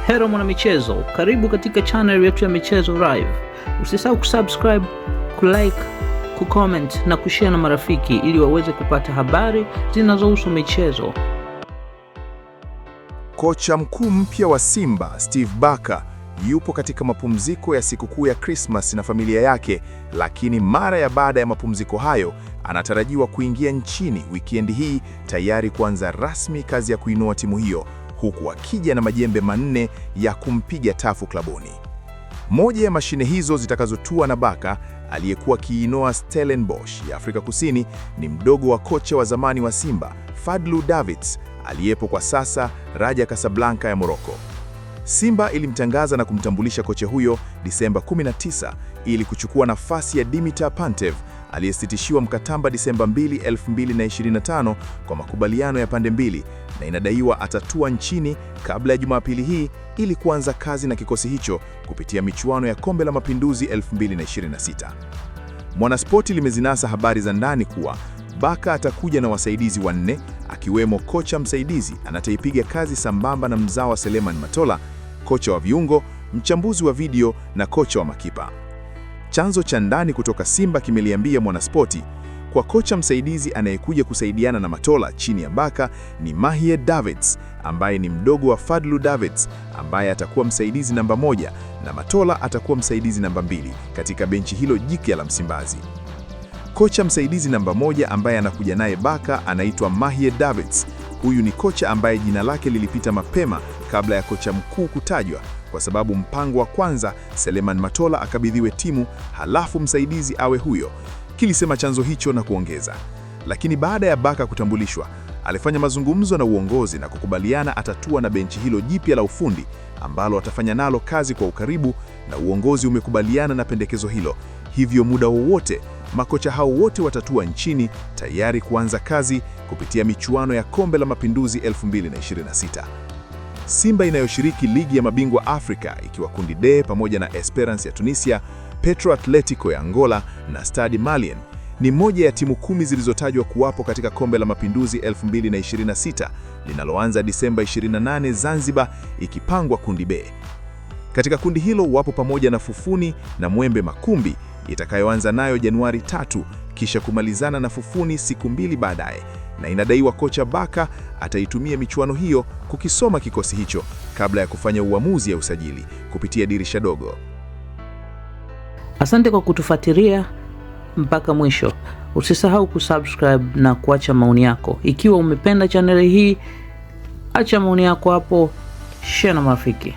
Hero mwanamichezo, karibu katika channel yetu ya Michezo Live. Usisahau kusubscribe, kulike, kucomment na kushare na marafiki ili waweze kupata habari zinazohusu michezo. Kocha mkuu mpya wa Simba, Steve Barker, yupo katika mapumziko ya sikukuu ya Christmas na familia yake, lakini mara ya baada ya mapumziko hayo anatarajiwa kuingia nchini wikendi hii tayari kuanza rasmi kazi ya kuinua timu hiyo, huku akija na majembe 4 ya kumpiga tafu klabuni. Moja ya mashine hizo zitakazotua na Barker, aliyekuwa akiinoa Stellenbosch ya Afrika Kusini, ni mdogo wa kocha wa zamani wa Simba, Fadlu Davids, aliyepo kwa sasa Raja Casablanca ya Morocco. Simba ilimtangaza na kumtambulisha kocha huyo Disemba 19 ili kuchukua nafasi ya Dimitar Pantev aliyesitishiwa mkataba Disemba 2, 2025 kwa makubaliano ya pande mbili, na inadaiwa atatua nchini kabla ya Jumapili hii ili kuanza kazi na kikosi hicho kupitia michuano ya Kombe la Mapinduzi 2026. Mwanaspoti limezinasa habari za ndani kuwa Baka atakuja na wasaidizi 4 akiwemo kocha msaidizi anataipiga kazi sambamba na mzawa Seleman Matola, kocha wa viungo, mchambuzi wa video na kocha wa makipa. Chanzo cha ndani kutoka Simba kimeliambia Mwanaspoti kwa kocha msaidizi anayekuja kusaidiana na Matola chini ya Baka ni Mahie Davids ambaye ni mdogo wa Fadlu Davids ambaye atakuwa msaidizi namba 1 na Matola atakuwa msaidizi namba 2 katika benchi hilo jipya la Msimbazi. Kocha msaidizi namba 1 ambaye anakuja naye Baka anaitwa Mahie Davids. Huyu ni kocha ambaye jina lake lilipita mapema kabla ya kocha mkuu kutajwa, kwa sababu mpango wa kwanza Seleman Matola akabidhiwe timu halafu msaidizi awe huyo, kilisema chanzo hicho na kuongeza. Lakini baada ya Baka kutambulishwa, alifanya mazungumzo na uongozi na kukubaliana atatua na benchi hilo jipya la ufundi ambalo atafanya nalo kazi kwa ukaribu, na uongozi umekubaliana na pendekezo hilo. Hivyo muda wowote makocha hao wote watatua nchini tayari kuanza kazi kupitia michuano ya Kombe la Mapinduzi 2026. Simba inayoshiriki Ligi ya Mabingwa Afrika ikiwa kundi D pamoja na Esperance ya Tunisia, Petro Atletico ya Angola na Stade Malien ni moja ya timu 10 zilizotajwa kuwapo katika Kombe la Mapinduzi 2026 linaloanza Disemba 28 Zanzibar, ikipangwa kundi B. Katika kundi hilo wapo pamoja na Fufuni na Mwembe Makumbi itakayoanza nayo Januari 3 kisha kumalizana na Fufuni siku 2 baadaye, na inadaiwa kocha Baka ataitumia michuano hiyo kukisoma kikosi hicho kabla ya kufanya uamuzi ya usajili kupitia dirisha dogo. Asante kwa kutufuatilia mpaka mwisho. Usisahau kusubscribe na kuacha maoni yako. Ikiwa umependa chaneli hii, acha maoni yako hapo, share na marafiki.